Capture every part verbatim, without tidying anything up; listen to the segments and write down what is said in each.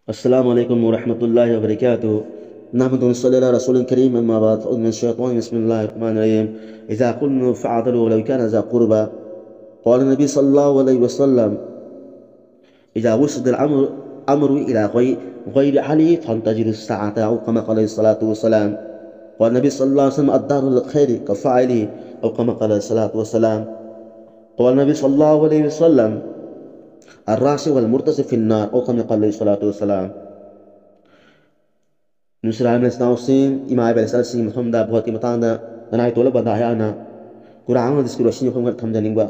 السلام عليكم ورحمة الله وبركاته. نحمد ونصلي على رسول الكريم، أما بعد، أعوذ من الشيطان، بسم الله الرحمن الرحيم. إذا قلنا فاعدلوا ولو كان ذا قربى. قال النبي صلى الله عليه وسلم: إذا وصل الأمر، أمر إلى غير، غير أهله فانتظروا الساعة، أو كما قال عليه الصلاة والسلام. قال النبي صلى الله عليه وسلم: الدار الخير كفاعله، أو كما قال عليه الصلاة والسلام. قال النبي صلى الله عليه وسلم: الراشي والمرتشي في النار، أو كما قال عليه الصلاة والسلام. ꯅꯨꯡꯁꯤꯔꯕ ꯏꯆꯤꯟ ꯏꯅꯥꯎꯁꯤꯡ, ꯏꯃꯥ ꯏꯕꯦꯜ ꯏꯆꯥꯁꯤꯡꯒꯤ ꯃꯐꯝꯗ ꯚꯣꯠꯀꯤ ꯃꯇꯥꯡꯗ ꯅꯅꯥꯏ ꯇꯣꯂꯕ ꯕꯟꯗꯥ ꯑꯩꯍꯥꯛꯅ ꯀꯨꯔꯥꯟ ꯑꯃ ꯗꯤꯁꯀ꯭ꯔꯤꯞꯁꯟ ꯃꯐꯝ ꯈꯔ ꯊꯝꯖꯅꯤꯡꯕ꯫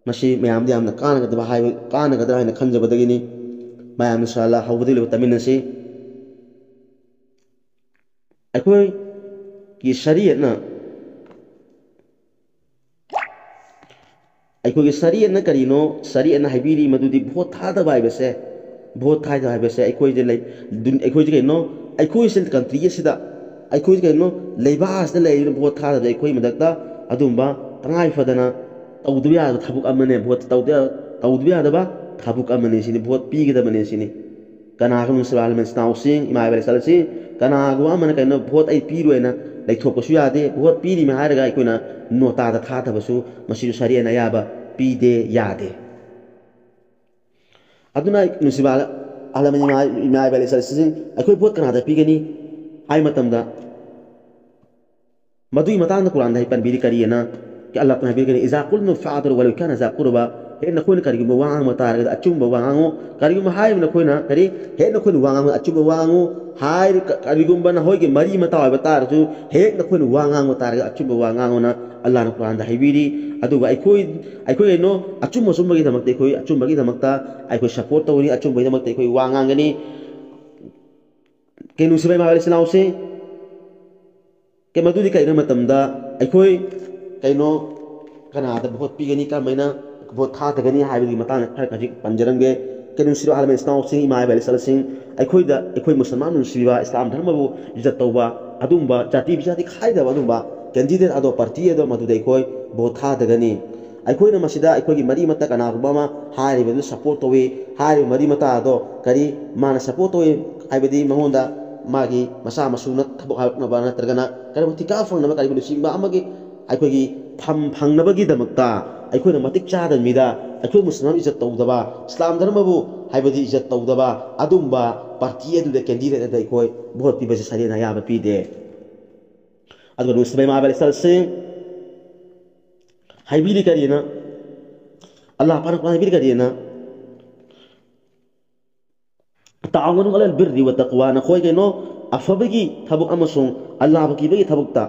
ꯃꯁꯤ ꯃꯌꯥꯝꯗ ꯌꯥꯝꯅ ꯀꯥꯟꯅꯒꯗꯕ ꯍꯥꯏꯕ, ꯀꯥꯟꯅꯒꯗ꯭ꯔꯥ ꯍꯥꯏꯅ ꯈꯟꯖꯕꯗꯒꯤꯅꯤ꯫ ꯃꯌꯥꯝ ꯏꯟꯁꯥ ꯑꯜꯂꯥ ꯍꯧꯕꯗꯒꯤ ꯂꯣꯏꯕ ꯇꯥꯃꯤꯟꯅꯁꯤ꯫ ꯑꯩꯈꯣꯏꯒꯤ ꯁꯔꯤꯌꯠꯅ, ꯑꯩꯈꯣꯏꯒꯤ ꯁꯔꯤꯌꯠꯅ ꯀꯔꯤꯅꯣ? ꯁꯔꯤꯌꯠꯅ ꯍꯥꯏꯕꯤꯔꯤ ꯃꯗꯨꯗꯤ ꯚꯣꯠ ꯊꯥꯗꯕ ꯍꯥꯏꯕꯁꯦ, ꯚꯣꯠ ꯊꯥꯗꯕ ꯍꯥꯏꯕꯁꯦ ꯑꯩꯈꯣꯏꯁꯦ ꯂꯩ-, ꯗꯨꯟ-, ꯑꯩꯈꯣꯏꯁꯦ ꯀꯩꯅꯣ, ꯑꯩꯈꯣꯏꯁꯦ ꯀꯟꯇ꯭ꯔꯤ ꯑꯁꯤꯗ, ꯑꯩꯈꯣꯏꯁꯦ ꯀꯩꯅꯣ, ꯂꯩꯕꯥꯛ ꯑꯁꯤꯗ ꯂꯩꯔꯤꯕ ꯚꯣꯠ ꯊꯥꯗꯕ ꯑꯩꯈꯣꯏ ꯃꯊꯛꯇ ꯑꯗꯨꯝꯕ ꯇꯉꯥꯏ ꯐꯗꯅ ꯇꯧꯗꯕ ꯌꯥꯗꯕ ꯊꯕꯛ ꯑꯃꯅꯦ꯫ ꯚꯣꯠ ꯇꯧꯗ-, ꯇꯧꯗꯕ ꯌꯥꯗꯕ ꯊꯕꯛ ꯑꯃꯅꯤ ꯁꯤꯅꯤ, ꯚꯣꯠ ꯄꯤꯒꯗꯕꯅꯤ ꯁꯤꯅꯤ꯫ ꯀꯅꯥꯒꯨꯝꯕ ꯅꯨꯡꯁꯤꯕ ꯑꯍꯜ ꯂꯃꯟ ꯏꯆꯤꯟ ꯏꯅꯥꯎꯁꯤꯡ, ꯏꯃꯥ ꯏꯕꯦꯜ ꯏꯆꯥꯁꯤꯡ, ꯀꯅꯥꯒꯨꯝꯕ ꯑꯃꯅ ꯀꯩꯅꯣ ꯚꯣꯠ ꯑꯩ ꯄꯤꯔꯣꯏꯅ ꯂꯩꯊꯣꯛꯄꯁꯨ ꯌꯥꯗꯦ꯫ ꯚꯣꯠ ꯄꯤꯔꯤꯃꯦ ꯍꯥꯏꯔꯒ ꯑꯩꯈꯣꯏꯅ ꯅꯣꯇꯥꯗ ꯊꯥꯊꯕꯁꯨ, ꯃꯁꯤꯁꯨ ꯁꯔꯤꯌꯠꯅ ꯑꯌꯥꯕ ꯄꯤꯗꯦ, ꯌꯥꯗꯦ꯫ ꯑꯗꯨꯅ ꯅꯨꯡꯁꯤꯕ ꯑꯍꯜ ꯂꯃꯟ, ꯏꯃꯥ, ꯏꯃꯥ ꯏꯕꯦꯜ ꯏꯆꯥꯁꯤꯡ, ꯑꯩꯈꯣꯏ ꯚꯣꯠ ꯀꯅꯥꯗ ꯄꯤꯒꯅꯤ ꯍꯥꯏ ꯃꯇꯝꯗ, ꯃꯗꯨꯒꯤ ꯃꯇꯥꯡꯗ ꯀꯨꯔꯥꯟꯗ ꯍꯥꯏ ꯄꯟꯕꯤꯔꯤ ꯀꯔꯤ ꯍꯥꯏꯅ? ꯑꯜꯂꯥꯍꯅ ꯍꯥꯏꯕꯤꯔꯤ ꯀꯔꯤ? "إذا قلنا فاعدلوا ولو كان ذا قربى"꯫ ꯍꯦꯛ ꯅꯈꯣꯏꯅ ꯀꯔꯤꯒꯨꯝꯕ ꯋꯥ ꯉꯥꯡꯕ ꯇꯥꯔꯒꯗꯤ ꯑꯆꯨꯝꯕ ꯋꯥ ꯉꯥꯡꯉꯨ꯫ ꯀꯔꯤꯒꯨꯝꯕ ꯍꯥꯏꯔꯤꯕ ꯅꯈꯣꯏꯅ ꯀꯔꯤ? ꯍꯦꯛ ꯅꯈꯣꯏꯅ ꯋꯥ ꯉꯥꯡꯕ ꯑꯆꯨꯝꯕ ꯋꯥ ꯉꯥꯡꯉꯨ꯫ ꯍꯥꯏꯔꯤ-, ꯀ-, ꯀꯔꯤꯒꯨꯝꯕ ꯅꯈꯣꯏꯒꯤ ꯃꯔꯤ ꯃꯇꯥ ꯑꯣꯏꯕ ꯇꯥꯔꯁꯨ, ꯍꯦꯛ ꯅꯈꯣꯏꯅ ꯋꯥ ꯉꯥꯡꯕ ꯇꯥꯔꯒꯗꯤ ꯑꯆꯨꯝꯕ ꯋꯥ ꯉꯥꯡꯉꯨꯅ ꯑꯜꯂꯥꯍꯅ ꯀꯨꯔꯥꯟꯗ ꯍꯥꯏꯕꯤꯔꯤ꯫ ꯑꯗꯨꯒ ꯑꯩꯈꯣꯏ, ꯑꯩꯈꯣꯏ ꯀꯩꯅꯣ, ꯑꯆꯨꯝꯕ, ꯑꯆꯨꯝꯕꯒꯤꯗꯃꯛꯇ ꯑꯩꯈꯣꯏ, ꯑꯆꯨꯝꯕꯒꯤꯗꯃꯛꯇ ꯑꯩꯈꯣꯏ ꯁꯞꯄꯣꯔꯠ ꯇꯧꯒꯅꯤ, ꯑꯆꯨꯝꯕꯒꯤꯗꯃꯛꯇ ꯑꯩꯈꯣꯏ ꯋꯥ ꯉꯥꯡꯒꯅꯤ꯫ ꯀꯩꯅꯣ, ꯅꯨꯡꯁꯤꯕ ꯏꯃꯥ ꯏꯆꯤꯟ ꯏꯅꯥꯎꯁꯤꯡ, ꯀꯩ-, ꯃꯗꯨꯗꯤ ꯀꯔꯤꯒꯤꯅꯣ ꯃꯇꯝꯗ ꯑꯩꯈꯣꯏ ꯀꯩꯅꯣ, ꯀꯅꯥꯗ ꯚꯣꯠ ꯄꯤꯒꯅꯤ, ꯀꯔꯝꯍꯥꯏꯅ ꯚꯣꯠ ꯊꯥꯗꯒꯅꯤ ꯍꯥꯏꯕꯒꯤ ꯃꯇꯥꯡꯗ ꯈꯔ ꯈꯖꯤꯛ ꯄꯟꯖꯔꯝꯒꯦ꯫ ꯀꯩꯅꯣ, ꯅꯨꯡꯁꯤꯕ ꯑꯍꯜ ꯂꯃꯟ ꯏꯆꯤꯟ ꯏꯅꯥꯎꯁꯤꯡ, ꯏꯃꯥ ꯏꯕꯦꯜ ꯏꯆꯥꯁꯤꯡ, ꯑꯩꯈꯣꯏꯗ, ꯑꯩꯈꯣꯏ ꯃꯨꯁꯜꯃꯥꯟ ꯅꯨꯡꯁꯤꯕ, ꯏꯁꯂꯥꯝ ꯙꯔꯃꯕꯨ ꯏꯖꯠ ꯇꯧꯕ, ꯑꯗꯨꯝꯕ ꯖꯥꯇꯤ ꯕꯤꯖꯥꯇꯤ ꯈꯥꯏꯗꯕ ꯑꯗꯨꯝꯕ ꯀꯦꯟꯗꯤꯗꯦꯠ ꯑꯗꯣ, ꯄꯥꯔꯇꯤ ꯑꯗꯣ, ꯃꯗꯨꯗ ꯑꯩꯈꯣꯏ ꯚꯣꯠ ꯊꯥꯗꯒꯅꯤ꯫ ꯑꯩꯈꯣꯏꯅ ꯃꯁꯤꯗ ꯑꯩꯈꯣꯏꯒꯤ ꯃꯔꯤ ꯃꯇꯥ ꯀꯅꯥꯒꯨꯝꯕ ꯑꯃ ꯍꯥꯏꯔꯤꯕꯗꯨ ꯁꯞꯄꯣꯔꯠ ꯇꯧꯏ, ꯍꯥꯏꯔꯤꯕ ꯃꯔꯤ ꯃꯇꯥꯗꯣ ꯀꯔꯤ ꯃꯥꯅ ꯁꯞꯄꯣꯔꯠ ꯇꯧꯏ ꯍꯥꯏꯕꯗꯤ ꯃꯉꯣꯟꯗ ꯃꯥꯒꯤ ꯃꯆꯥ ꯃꯁꯨꯅ ꯊꯕꯛ ꯍꯥꯞꯅꯕ ꯅꯠꯇ꯭ꯔꯒꯅ ꯀꯔꯤꯒꯨꯝꯕ ꯊꯤꯀꯥ ꯐꯪꯅꯕ ꯀꯔꯤꯒꯨꯝꯕ ꯂꯨꯆꯤꯡꯕ ꯑꯃꯒꯤ ꯑꯩꯈꯣꯏꯒꯤ ꯐꯝ ꯐꯪꯅꯕꯒꯤꯗꯃꯛꯇ ꯑꯩꯈꯣꯏꯅ ꯃꯇꯤꯛ ꯆꯥꯗꯕ ꯃꯤꯗ ꯑꯩꯈꯣꯏ ꯃꯨꯁꯂꯤꯝ ꯏꯖꯠ ꯇꯧꯗꯕ, ꯏꯁꯂꯥꯝ ꯙꯔꯃꯕꯨ ꯍꯥꯏꯕꯗꯤ ꯏꯖꯠ ꯇꯧꯗꯕ ꯑꯗꯨꯝꯕ ꯄꯥꯔꯇꯤ ꯑꯗꯨꯗ ꯀꯦꯟꯗꯤꯗꯦꯠ ꯑꯗꯨꯗ ꯑꯩꯈꯣꯏ ꯚꯣꯠ ꯄꯤꯕꯁꯦ ꯁꯔꯤꯌꯠꯅ ꯑꯌꯥꯕ ꯄꯤꯗꯦ꯫ ꯑꯗꯨꯒ ꯅꯨꯡꯁꯤꯕ ꯏꯃꯥ ꯏꯕꯦꯜ ꯏꯆꯜꯁꯤꯡ, ꯍꯥꯏꯕꯤꯔꯤ ꯀꯔꯤꯅ? ꯑꯜꯂꯥꯍ ꯄꯥꯛꯅ ꯍꯥꯏꯕꯤꯔꯤ ꯀꯔꯤꯅ? ꯇꯥꯑꯋꯅꯨ ꯑꯂꯜ ꯕꯤꯔꯔꯤ ꯋ ꯇꯛꯋꯥ, ꯅꯈꯣꯏ ꯀꯩꯅꯣ ꯑꯐꯕꯒꯤ ꯊꯕꯛ ꯑꯃꯁꯨꯡ ꯑꯜꯂꯥꯍꯕꯨ ꯀꯤꯕꯒꯤ ꯊꯕꯛꯇ,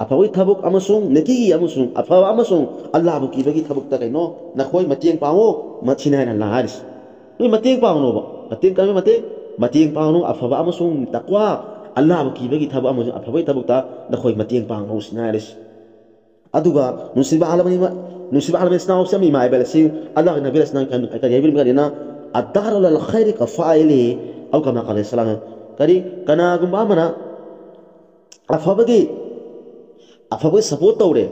ꯑꯐꯕꯒꯤ ꯊꯕꯛ ꯑꯃꯁꯨꯡ ꯅꯦꯀꯤꯒꯤ ꯑꯃꯁꯨꯡ ꯑꯐꯕ ꯑꯃꯁꯨꯡ ꯑꯜꯂꯥꯍꯕꯨ ꯀꯤꯕꯒꯤ ꯊꯕꯛꯇ ꯀꯩꯅꯣ ꯅꯈꯣꯏ ꯃꯇꯦꯡ ꯄꯥꯡꯉꯨ, ꯃꯁꯤꯅ ꯍꯥꯏꯅ ꯑꯜꯂꯥꯍ ꯍꯥꯏꯔꯤꯁꯤ꯫ ꯅꯣꯏ ꯃꯇꯦꯡ ꯄꯥꯡꯅꯣꯕ꯫ ꯃꯇꯦꯡ ꯀꯔꯝꯕ ꯃꯇꯦꯡ? ꯃꯇꯦꯡ ꯄꯥꯡꯅꯨ ꯑꯐꯕ ꯑꯃꯁꯨꯡ ꯇꯛꯋꯥ, ꯑꯜꯂꯥꯍꯕꯨ ꯀꯤꯕꯒꯤ ꯊꯕꯛ ꯑꯃꯁꯨꯡ ꯑꯐꯕꯒꯤ ꯊꯕꯛꯇ ꯅꯈꯣꯏ ꯃꯇꯦꯡ ꯄꯥꯡꯅꯧ ꯁꯤꯅ ꯍꯥꯏꯔꯤꯁꯤ꯫ ꯑꯗꯨꯒ ꯅꯨꯡꯁꯤꯕ ꯑꯥꯂꯝ ꯑꯅꯤꯃꯛ, ꯅꯨꯡꯁꯤꯕ ꯑꯥꯂꯝ ꯏꯁꯅꯥꯎꯁꯦ ꯏꯃꯥ ꯏꯕꯦꯜ ꯑꯁꯤ ꯑꯜꯂꯥꯍꯒꯤ ꯅꯕꯤ ꯑꯁꯤꯅ ꯀꯔꯤ ꯍꯥꯏꯕꯤꯔꯝꯒꯦ ꯍꯥꯏꯅ? "ꯑꯗꯥꯔꯨ ꯑꯂꯜ ꯈꯩꯔꯤ ꯀꯐꯥꯏꯂꯤ", ꯑꯧ ꯀꯃꯥ ꯀꯥꯂꯦ ꯁꯂꯥꯝ꯫ ꯀꯔꯤ, ꯀꯅꯥꯒꯨꯝꯕ ꯑꯃꯅ ꯑꯐꯕꯒꯤ, ꯑꯐꯕꯒꯤ ꯁꯞꯄꯣꯔꯠ ꯇꯧꯔꯦ,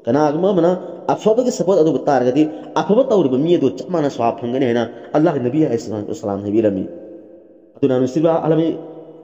ꯀꯅꯥꯒꯨꯝꯕ ꯑꯃꯅ ꯑꯐꯕꯒꯤ ꯁꯞꯄꯣꯔꯠ ꯑꯗꯨ ꯇꯥꯔꯒꯗꯤ ꯑꯐꯕ ꯇꯧꯔꯤꯕ ꯃꯤ ꯑꯗꯨ ꯆꯞ ꯃꯥꯟꯅ ꯁ꯭ꯋꯥꯕ ꯐꯪꯒꯅꯤ ꯍꯥꯏꯅ ꯑꯜꯂꯥꯍꯒꯤ ꯅꯕꯤ ꯑꯂꯩꯍꯤꯁꯁꯂꯥꯝ ꯍꯥꯏꯕꯤꯔꯝꯃꯤ꯫ ꯑꯗꯨꯅ ꯅꯨꯡꯁꯤꯕ ꯑꯍꯜ ꯂꯃꯟ,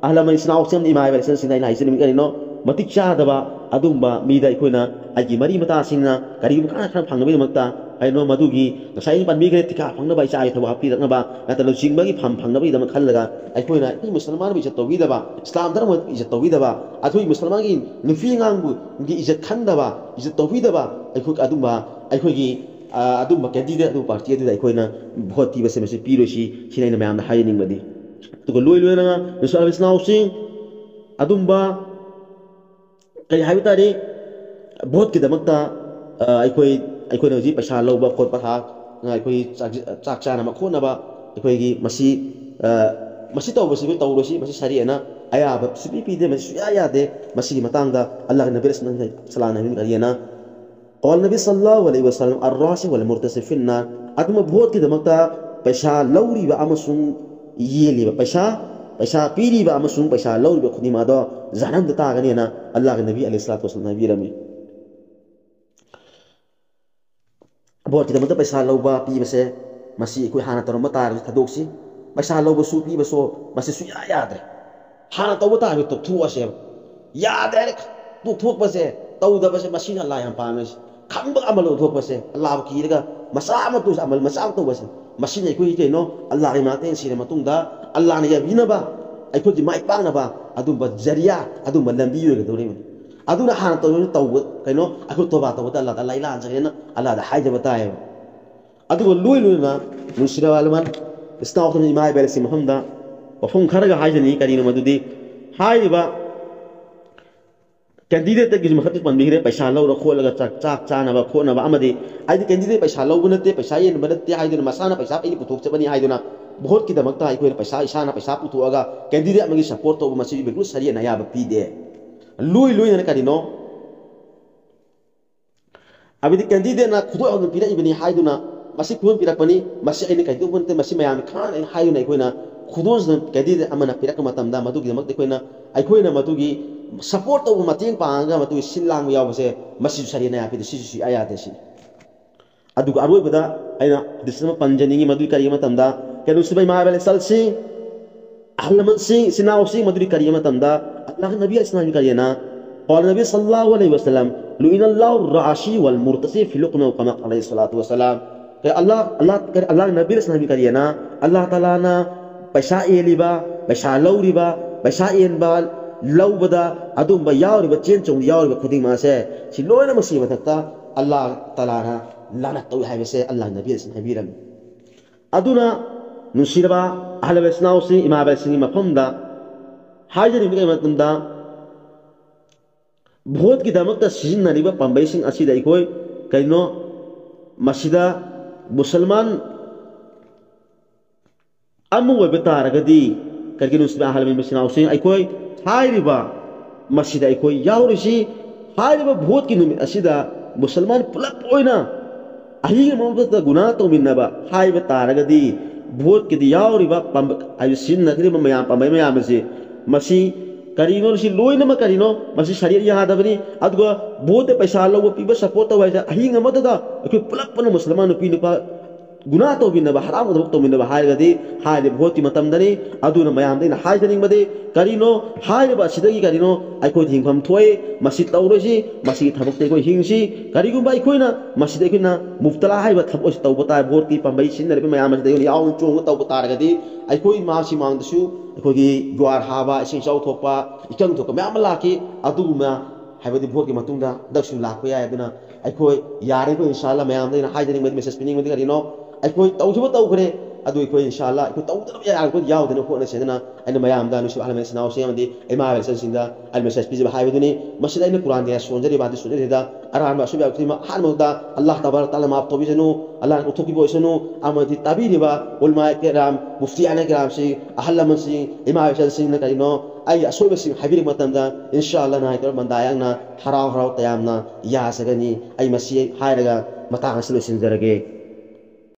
ꯑꯍꯜ ꯂꯃꯟ ꯏꯆꯤꯟ ꯏꯅꯥꯎꯁꯤꯡ, ꯏꯃꯥ ꯏꯕꯦꯜ ꯏꯆꯟꯁꯤꯡꯗ ꯑꯩꯅ ꯍꯥꯏꯖꯅꯤꯡꯕ ꯀꯔꯤꯅꯣ? ꯃꯇꯤꯛ ꯆꯥꯗꯕ ꯑꯗꯨꯒꯨꯝꯕ ꯃꯤꯗ ꯑꯩꯈꯣꯏꯅ ꯑꯩꯒꯤ ꯃꯔꯤ ꯃꯇꯥꯁꯤꯡꯅ ꯀꯔꯤꯒꯨꯝꯕ ꯀꯥꯟꯅ ꯈꯔ ꯐꯪꯅꯕꯒꯤꯗꯃꯛꯇ ꯀꯔꯤꯅꯣ ꯃꯗꯨꯒꯤ ꯉꯁꯥꯏ ꯑꯩꯅ ꯄꯟꯕꯤꯈ꯭ꯔꯦ, ꯊꯤꯀꯥ ꯐꯪꯅꯕ, ꯏꯆꯥꯒꯤ ꯊꯕꯛ ꯍꯥꯞꯄꯤꯔꯛꯅꯕ ꯅꯠꯇ꯭ꯔꯒ ꯂꯨꯆꯤꯡꯕꯒꯤ ꯐꯝ ꯐꯪꯅꯕꯒꯤꯗꯃꯛ ꯈꯜꯂꯒ ꯑꯩꯈꯣꯏꯅ ꯑꯩꯈꯣꯏ ꯃꯨꯁꯜꯃꯥꯟꯕꯨ ꯏꯖꯠ ꯇꯧꯕꯤꯗꯕ, ꯏꯁꯂꯥꯝ ꯙꯔꯃꯕꯨ ꯏꯖꯠ ꯇꯧꯕꯤꯗꯕ, ꯑꯩꯈꯣꯏ ꯃꯨꯁꯜꯃꯥꯟꯒꯤ ꯅꯨꯄꯤ ꯑꯉꯥꯡꯕꯨꯒꯤ ꯏꯖꯠ ꯈꯟꯗꯕ, ꯏꯖꯠ ꯇꯧꯕꯤꯗꯕ, ꯑꯩꯈꯣꯏ ꯑꯗꯨꯝꯕ, ꯑꯩꯈꯣꯏꯒꯤ, ꯑ, ꯑꯗꯨꯝꯕ ꯀꯦꯟꯗꯤꯗꯦꯠ, ꯑꯗꯨꯝꯕ ꯄꯥꯔꯇꯤ ꯑꯗꯨꯗ ꯑꯩꯈꯣꯏꯅ ꯚꯣꯠ ꯄꯤꯕꯁꯦ ꯃꯁꯤ ꯄꯤꯔꯣꯏꯁꯤ, ꯁꯤꯅ ꯑꯩꯅ ꯃꯌꯥꯝꯗ ꯍꯥꯏꯖꯅꯤꯡꯕꯗꯤ꯫ ꯑꯗꯨꯒ ꯂꯣꯏ ꯂꯣꯏꯅꯅ ꯅꯨꯡꯁꯤ ꯏꯆꯤꯜ ꯏꯅꯥꯎꯁꯤꯡ, ꯑꯗꯨꯝꯕ ꯀꯔꯤ ꯍꯥꯏꯕ ꯇꯥꯔꯦ, ꯚꯣꯠꯀꯤꯗꯃꯛꯇ, ꯑ, ꯑꯩꯈꯣꯏ, ꯑꯩꯈꯣꯏꯅ ꯍꯧꯖꯤꯛ ꯄꯩꯁꯥ ꯂꯧꯕ ꯈꯣꯠꯄ ꯍꯥ, ꯑꯩꯈꯣꯏ ꯆꯥꯛ, ꯆꯥꯛ ꯆꯥꯅꯕ ꯈꯣꯠꯅꯕ, ꯑꯩꯈꯣꯏꯒꯤ ꯃꯁꯤ, ꯑ, ꯃꯁꯤ ꯇꯧꯕꯁꯤ ꯑꯩꯈꯣꯏ ꯇꯧꯔꯣꯏꯁꯤ, ꯃꯁꯤ ꯁꯔꯤꯌꯠꯅ ꯑꯌꯥꯕ ꯁꯨꯄꯤ ꯄꯤꯗꯦ, ꯃꯁꯤ ꯁꯨꯡꯌꯥ ꯌꯥꯗꯦ꯫ ꯃꯁꯤꯒꯤ ꯃꯇꯥꯡꯗ ꯑꯜꯂꯥꯍꯒꯤ ꯅꯕꯤ ꯁꯂꯥꯝ ꯍꯥꯏꯕꯤꯔꯤꯅ, "ꯀꯥꯂ ꯅꯕꯤ ꯁꯜꯂꯜꯂꯥꯍꯨ ꯑꯂꯩꯍꯤ ꯋꯁꯜꯂꯝ, ꯑꯔꯔꯥꯁꯤ ꯋꯜ ꯃꯨꯔꯇꯁꯤ ꯐꯤꯟꯅꯥꯔ", ꯑꯗꯨꯝꯕ ꯚꯣꯠꯀꯤꯗꯃꯛꯇ ꯄꯩꯁꯥ ꯂꯧꯔꯤꯕ ꯑꯃꯁꯨꯡ ꯌꯦꯜꯂꯤꯕ, ꯄꯩꯁꯥ, ꯄꯩꯁꯥ ꯄꯤꯔꯤꯕ ꯑꯃꯁꯨꯡ ꯄꯩꯁꯥ ꯂꯧꯔꯤꯕ ꯈꯨꯗꯤꯡꯃꯛ ꯑꯗꯣ ꯖꯍꯟꯅꯝꯗ ꯇꯥꯒꯅꯤ ꯍꯥꯏꯅ ꯑꯜꯂꯥꯍꯒꯤ ꯅꯕꯤ ꯑꯂꯩꯍꯤ ꯁꯂꯥꯇꯨ ꯋꯁꯂꯥꯝꯅ ꯍꯥꯏꯕꯤꯔꯝꯃꯤ꯫ ꯚꯣꯠꯀꯤꯗꯃꯛꯇ ꯄꯩꯁꯥ ꯂꯧꯕ ꯄꯤꯕꯁꯦ, ꯃꯁꯤ ꯑꯩꯈꯣꯏ ꯍꯥꯟꯅ ꯇꯧꯔꯝꯕ ꯇꯥꯔꯒꯁꯨ ꯊꯥꯗꯣꯛꯁꯤ꯫ ꯄꯩꯁꯥ ꯂꯧꯕꯁꯨ ꯄꯤꯕꯁꯨ ꯃꯁꯤ ꯁꯨꯡꯌꯥ ꯌꯥꯗ꯭ꯔꯦ꯫ ꯍꯥꯟꯅ ꯇꯧꯕ ꯇꯥꯔꯒꯁꯨ ꯇꯣꯛꯊꯣꯛꯑꯁꯦꯕ꯫ ꯌꯥꯗꯦ ꯍꯥꯏꯅ ꯇꯣꯛꯊꯣꯛꯄꯁꯦ, ꯇꯧꯗꯕꯁꯦ, ꯃꯁꯤꯅ ꯑꯜꯂꯥꯍ ꯌꯥꯝ ꯄꯥꯝꯃꯤꯁꯦ꯫ ꯈꯪꯕ ꯑꯃꯜ ꯂꯧꯊꯣꯛꯄꯁꯦ, ꯑꯜꯂꯥꯍꯕꯨ ꯀꯤꯔꯒ ꯃꯆꯥ ꯑꯃ ꯇꯧꯕꯁꯦ, ꯑꯃꯜ ꯃꯆꯥ ꯑꯃ ꯇꯧꯕꯁꯦ, ꯃꯁꯤꯅ ꯑꯩꯈꯣꯏꯒꯤ ꯀꯩꯅꯣ, ꯑꯜꯂꯥꯍꯒꯤ ꯃꯅꯥꯛꯇ ꯍꯦꯟꯅ ꯁꯤꯔ ꯃꯇꯨꯡꯗ ꯑꯜꯂꯥꯍꯅ ꯌꯥꯕꯤꯅꯕ, ꯑꯩꯈꯣꯏꯒꯤ ꯃꯥꯏ ꯄꯥꯛꯅꯕ ꯑꯗꯨꯝꯕ ꯖꯔꯤꯌꯥ, ꯑꯗꯨꯝꯕ ꯂꯝꯕꯤ ꯑꯣꯏꯒꯗꯧꯔꯤꯕꯅꯤ꯫ ꯑꯗꯨꯅ ꯍꯥꯟꯅ ꯇꯧꯔꯤꯕ ꯇꯧꯕ ꯀꯩꯅꯣ, ꯑꯩꯈꯣꯏ ꯇꯣꯕꯥ ꯇꯧꯕꯗ ꯑꯜꯂꯥꯍꯗ ꯂꯥꯏ ꯂꯥꯟꯖꯒꯦꯅ ꯑꯜꯂꯥꯍꯗ ꯍꯥꯏꯖꯕ ꯇꯥꯏꯌꯦꯕ꯫ ꯑꯗꯨꯒ ꯂꯣꯏ ꯂꯣꯏꯅꯅ ꯅꯨꯡꯁꯤꯔꯕ ꯑꯍꯜ ꯂꯃꯟ, ꯏꯆꯤꯟ ꯏꯅꯥꯎꯁꯤꯡ, ꯏꯃꯥ ꯏꯕꯦꯜꯁꯤꯡ ꯃꯐꯝꯗ ꯋꯥꯐꯝ ꯈꯔꯒ ꯍꯥꯏꯖꯅꯤꯡꯉꯤ꯫ ꯀꯔꯤꯅꯣ ꯃꯗꯨꯗꯤ, ꯍꯥꯏꯔꯤꯕ ꯀꯦꯟꯗꯤꯗꯦꯠꯇꯒꯤꯁꯨ ꯃꯈꯛꯇ ꯄꯟꯕꯤꯈ꯭ꯔꯦ, ꯄꯩꯁꯥ ꯂꯧꯔ ꯈꯣꯠꯂꯒ ꯆꯥꯛ, ꯆꯥꯛ ꯆꯥꯅꯕ ꯈꯣꯠꯅꯕ ꯑꯃꯗꯤ, ꯍꯥꯏꯗꯤ ꯀꯦꯟꯗꯤꯗꯦꯠ ꯄꯩꯁꯥ ꯂꯧꯕ ꯅꯠꯇꯦ, ꯄꯩꯁꯥ ꯌꯦꯟꯕ ꯅꯠꯇꯦ ꯍꯥꯏꯗꯨꯅ, ꯃꯁꯥꯅ ꯄꯩꯁꯥ ꯑꯩꯅ ꯄꯨꯊꯣꯛꯆꯕꯅꯤ ꯍꯥꯏꯗꯨꯅ ꯚꯣꯠꯀꯤꯗꯃꯛꯇ ꯑꯩꯈꯣꯏꯅ ꯄꯩꯁꯥ, ꯏꯁꯥꯅ ꯄꯩꯁꯥ ꯄꯨꯊꯣꯛꯑꯒ ꯀꯦꯟꯗꯤꯗꯦꯠ ꯑꯃꯒꯤ ꯁꯄꯣꯔꯠ ꯇꯧꯕ, ꯃꯁꯤ ꯏꯕꯦꯜꯂꯨ ꯁꯔꯤꯌꯠꯅ ꯑꯌꯥꯕ ꯄꯤꯗꯦ꯫ ꯂꯣꯏ ꯂꯣꯏꯅꯅ ꯀꯔꯤꯅꯣ? ꯍꯥꯏꯕꯗꯤ ꯀꯦꯟꯗꯤꯗꯦꯠꯅ ꯈꯨꯗꯣꯜ ꯑꯗꯨꯝ ꯄꯤꯔꯛꯏꯕꯅꯤ ꯍꯥꯏꯗꯨꯅ, ꯃꯁꯤ ꯈꯨꯗꯣꯜ ꯄꯤꯔꯛꯄꯅꯤ, ꯃꯁꯤ ꯑꯩꯅ ꯀꯩꯗꯧꯕ ꯅꯠꯇꯦ, ꯃꯁꯤ ꯃꯌꯥꯝꯅ ꯈꯪꯅ ꯍꯥꯏꯗꯨꯅ ꯑꯩꯈꯣꯏꯅ ꯈꯨꯗꯣꯜꯁꯤꯗ ꯀꯦꯟꯗꯤꯗꯦꯠ ꯑꯃꯅ ꯄꯤꯔꯛꯄ ꯃꯇꯝꯗ ꯃꯗꯨꯒꯤꯗꯃꯛꯇ ꯑꯩꯈꯣꯏꯅ, ꯑꯩꯈꯣꯏꯅ ꯃꯗꯨꯒꯤ ꯁꯄꯣꯔꯠ ꯇꯧꯕ, ꯃꯇꯦꯡ ꯄꯥꯡꯉꯒ ꯃꯗꯨꯒꯤ ꯁꯤꯜ ꯂꯥꯡꯕ ꯌꯥꯎꯕꯁꯦ, ꯃꯁꯤꯁꯨ ꯁꯔꯤꯌꯠꯅ ꯌꯥꯗꯦ, ꯁꯤꯁꯨ ꯁꯨꯡꯌꯥ ꯌꯥꯗꯦ ꯁꯤꯅꯤ꯫ ꯑꯗꯨꯒ ꯑꯔꯣꯏꯕꯗ ꯑꯩꯅ ꯍꯗꯤꯁ ꯑꯃ ꯄꯟꯖꯅꯤꯡꯉꯤ, ꯃꯗꯨꯗꯤ ꯀꯔꯤꯒꯤ ꯃꯇꯝꯗ, ꯀꯩꯅꯣꯁꯤꯕ ꯏꯃꯥ ꯏꯕꯦꯜ ꯏꯆꯜꯁꯤꯡ, ꯑꯍꯜ ꯂꯃꯟꯁꯤꯡ, ꯏꯆꯤꯟ ꯏꯅꯥꯎꯁꯤꯡ, ꯃꯗꯨꯗꯤ ꯀꯔꯤꯒꯤ ꯃꯇꯝꯗ ꯑꯜꯂꯥꯍ ꯅꯕꯤ ꯏꯁꯂꯥꯝꯒꯤ ꯀꯔꯤꯅ, قال النبي صلى الله عليه وسلم: لعن الله الراشي والمرتشي في لقمة، أو كما قال عليه الصلاة والسلام. ꯀꯩ ꯑꯜꯂꯥꯍ, ꯑꯜꯂꯥꯍ, ꯀꯩ ꯑꯜꯂꯥꯍ ꯅꯕꯤ ꯏꯁꯂꯥꯝꯒꯤ ꯀꯔꯤꯅ, ꯑꯜꯂꯥꯍ ꯇꯥꯂꯥꯅ ꯄꯩꯁꯥ ꯌꯦꯜꯂꯤꯕ, ꯄꯩꯁꯥ ꯂꯧꯔꯤꯕ, ꯄꯩꯁꯥ ꯌꯦꯟꯕ, ꯂꯧꯕꯗ ꯑꯗꯨꯝꯕ ꯌꯥꯎꯔꯤꯕ, ꯆꯦꯟ ꯆꯣꯡꯗ ꯌꯥꯎꯔꯤꯕ ꯈꯨꯗꯤꯡꯃꯛ ꯑꯁꯦ, ꯁꯤ ꯂꯣꯏꯅꯃꯛꯁꯤ ꯃꯊꯛꯇ ꯑꯜꯂꯥꯍ ꯇꯥꯂꯥꯅ ꯂꯥꯅꯠ ꯇꯧꯏ ꯍꯥꯏꯕꯁꯦ ꯑꯜꯂꯥꯍ ꯅꯕꯤ ꯑꯁꯤꯅ ꯍꯥꯏꯕꯤꯔꯝꯃꯤ꯫ ꯑꯗꯨꯅ ꯅꯨꯡꯁꯤꯔꯕ ꯑꯍꯜ ꯏꯆꯤꯟ ꯏꯅꯥꯎꯁꯤꯡ, ꯏꯃꯥ ꯏꯕꯦꯜꯁꯤꯡꯒꯤ ꯃꯐꯝꯗ ꯍꯥꯏꯖꯅꯤꯡꯕ ꯀꯩ ꯃꯇꯝꯗ, ꯚꯣꯠꯀꯤꯗꯃꯛꯇ ꯁꯤꯖꯤꯟꯅꯔꯤꯕ ꯄꯥꯝꯕꯩꯁꯤꯡ ꯑꯁꯤꯗ ꯑꯩꯈꯣꯏ ꯀꯩꯅꯣ, ꯃꯁꯤꯗ ꯃꯨꯁꯜꯃꯥꯟ ꯑꯃ ꯑꯣꯏꯕ ꯇꯥꯔꯒꯗꯤ, ꯀꯔꯤꯒꯤꯅꯣ ꯁꯤꯗ ꯑꯍꯜ ꯂꯃꯟ ꯃꯆꯤꯟ ꯃꯅꯥꯎꯁꯤꯡ, ꯑꯩꯈꯣꯏ ꯍꯥꯏꯔꯤꯕ ꯃꯁꯤꯗ ꯑꯩꯈꯣꯏ ꯌꯥꯎꯔꯤꯁꯤ, ꯍꯥꯏꯔꯤꯕ ꯚꯣꯠꯀꯤ ꯅꯨꯃꯤꯠ ꯑꯁꯤꯗ ꯃꯨꯁꯜꯃꯥꯟ ꯄꯨꯂꯞ ꯑꯣꯏꯅ ꯑꯍꯤꯡ ꯑꯃꯃꯝꯗ ꯒꯨꯅꯥ ꯇꯧꯃꯤꯟꯅꯕ ꯍꯥꯏꯕ ꯇꯥꯔꯒꯗꯤ, ꯚꯣꯠꯀꯤꯗꯤ ꯌꯥꯎꯔꯤꯕ ꯄꯥꯝꯕ-, ꯍꯥꯏꯗꯤ ꯁꯤꯖꯤꯟꯅꯈ꯭ꯔꯤꯕ ꯃꯌꯥꯝ, ꯄꯥꯝꯕꯩ ꯃꯌꯥꯝ ꯑꯁꯤ, ꯃꯁꯤ ꯀꯔꯤꯅꯣ ꯁꯤ ꯂꯣꯏꯅꯃꯛ ꯀꯔꯤꯅꯣ? ꯃꯁꯤ ꯁꯔꯤꯌꯠ ꯌꯥꯗꯕꯅꯤ꯫ ꯑꯗꯨꯒ ꯚꯣꯠꯇ ꯄꯩꯁꯥ ꯂꯧꯕ, ꯄꯤꯕ, ꯁꯞꯄꯣꯔꯠ ꯇꯧꯕ ꯍꯥꯏꯁꯦ ꯑꯍꯤꯡ ꯑꯃꯗꯨꯗ ꯑꯩꯈꯣꯏ ꯄꯨꯂꯞ ꯄꯨꯟꯅ ꯃꯨꯁꯜꯃꯥꯟ ꯅꯨꯄꯤ ꯅꯨꯄꯥ ꯒꯨꯅꯥ ꯇꯧꯃꯤꯟꯅꯕ, ꯍꯔꯥꯎꯕ ꯊꯕꯛ ꯇꯧꯃꯤꯟꯅꯕ ꯍꯥꯏꯔꯒꯗꯤ ꯍꯥꯏꯔꯤꯕ ꯚꯣꯠꯀꯤ ꯃꯇꯝꯗꯅꯤ꯫ ꯑꯗꯨꯅ ꯃꯌꯥꯝꯗ ꯑꯩꯅ ꯍꯥꯏꯖꯅꯤꯡꯕꯗꯤ ꯀꯔꯤꯅꯣ? ꯍꯥꯏꯔꯤꯕ ꯑꯁꯤꯗꯒꯤ ꯀꯔꯤꯅꯣ? ꯑꯩꯈꯣꯏꯗꯤ ꯍꯤꯡꯐꯝ ꯊꯣꯛꯏ꯫ ꯃꯁꯤ ꯇꯧꯔꯣꯏꯁꯤ, ꯃꯁꯤꯒꯤ ꯊꯕꯛꯇ ꯑꯩꯈꯣꯏ ꯍꯤꯡꯁꯤ꯫ ꯀꯔꯤꯒꯨꯝꯕ ꯑꯩꯈꯣꯏꯅ ꯃꯁꯤꯗ ꯑꯩꯈꯣꯏꯅ ꯃꯨꯐꯇꯂꯥ ꯍꯥꯏꯕ ꯊꯕꯛ ꯑꯁꯤ ꯇꯧꯕ ꯇꯥꯔꯦ, ꯚꯣꯠꯀꯤ ꯄꯥꯝꯕꯩ ꯁꯤꯖꯤꯟꯅꯔꯤꯕ ꯃꯌꯥꯝ ꯑꯁꯤꯗ ꯑꯩꯈꯣꯏꯅ ꯌꯥꯎꯅ ꯆꯣꯡꯕ ꯇꯧꯕ ꯇꯥꯔꯒꯗꯤ ꯑꯩꯈꯣꯏ ꯃꯥꯁꯤ ꯃꯥꯡꯗꯁꯨ ꯑꯩꯈꯣꯏꯒꯤ ꯖ꯭ꯋꯥꯔ ꯍꯥꯕ, ꯏꯁꯤꯡ ꯏꯆꯥꯎ ꯊꯣꯛꯄ, ꯏꯀꯪ ꯊꯣꯛꯄ ꯃꯌꯥꯝ ꯑꯃ ꯂꯥꯛꯈꯤ꯫ ꯑꯗꯨꯒꯨꯝꯅ ꯍꯥꯏꯕꯗꯤ ꯚꯣꯠꯀꯤ ꯃꯇꯨꯡꯗ ꯍꯟꯗꯛꯁꯨ ꯂꯥꯛꯄ ꯌꯥꯏ꯫ ꯑꯗꯨꯅ ꯑꯩꯈꯣꯏ ꯌꯥꯔꯤꯕ ꯏꯟꯁꯥ ꯑꯜꯂꯥ ꯃꯌꯥꯝꯗ ꯑꯩꯅ ꯍꯥꯏꯖꯅꯤꯡꯕꯗꯤ, ꯃꯦꯁꯦꯖ ꯄꯤꯅꯤꯡꯕꯗꯤ ꯀꯔꯤꯅꯣ? ꯑꯩꯈꯣꯏ ꯇꯧꯈꯤꯕ ꯇꯧꯈ꯭ꯔꯦ, ꯑꯗꯨ ꯑꯩꯈꯣꯏ ꯏꯟꯁꯥ ꯑꯜꯂꯥ ꯑꯩꯈꯣꯏ ꯇꯧꯗꯅꯕ ꯌꯥꯔꯤꯕ ꯑꯩꯈꯣꯏ ꯌꯥꯎꯗꯅ ꯈꯣꯠꯅꯁꯦꯗꯅ ꯑꯩꯅ ꯃꯌꯥꯝꯗ ꯅꯨꯡꯁꯤꯕ ꯑꯍꯜ ꯂꯃꯟ ꯏꯆꯤꯟ ꯏꯅꯥꯎꯁꯤꯡ ꯑꯃꯗꯤ ꯏꯃꯥ ꯏꯕꯦꯜꯁꯤꯡꯗ ꯑꯩ ꯃꯦꯁꯦꯖ ꯄꯤꯖꯕ ꯍꯥꯏꯕꯗꯨꯅꯤ꯫ ꯃꯁꯤꯗ ꯑꯩꯅ ꯀꯨꯔꯥꯟꯒꯤ ꯑꯥꯌꯠ ꯁꯣꯟꯖꯔꯤꯕ, ꯑꯗꯨ ꯁꯣꯟꯖꯔꯤꯗ ꯑꯔꯥꯟꯕ ꯑꯁꯣꯏꯕ ꯌꯥꯎꯈꯤꯕ ꯑꯍꯥꯟꯕꯗ ꯑꯜꯂꯥꯍ ꯇꯕꯥꯔꯛ ꯇꯥꯂꯥ ꯃꯥꯐ ꯇꯧꯕꯤꯁꯅꯨ, ꯑꯜꯂꯥꯍꯅ ꯎꯠꯊꯣꯛꯄꯤꯕ ꯑꯣꯏꯁꯅꯨ꯫ ꯑꯃꯗꯤ ꯇꯥꯕꯤꯔꯤꯕ ꯎꯂꯃꯥ ꯀꯤꯔꯥꯝ, ꯃꯨꯐꯇꯤꯌꯥꯅ ꯀꯤꯔꯥꯝꯁꯤꯡ, ꯑꯍꯜ ꯂꯃꯟꯁꯤꯡ, ꯏꯃꯥ ꯏꯕꯦꯜꯁꯤꯡꯅ ꯀꯔꯤꯅꯣ ꯑꯩꯒꯤ ꯑꯁꯣꯏꯕꯁꯤꯡ ꯍꯥꯏꯕꯤꯔꯛꯄ ꯃꯇꯝꯗ ꯏꯟꯁꯥ ꯑꯜꯂꯥꯍ ꯅꯍꯥꯏ ꯇꯧꯔ ꯃꯟꯗꯥꯌꯥꯡꯅ ꯍꯔꯥꯎ ꯍꯔꯥꯎ ꯇꯌꯥꯝꯅ ꯌꯥꯖꯒꯅꯤ꯫ ꯑꯩ ꯃꯁꯤ ꯍꯥꯏꯔꯒ ꯃꯇꯥꯡ ꯑꯁꯤ ꯂꯣꯏꯁꯤꯟꯖꯔꯒꯦ꯫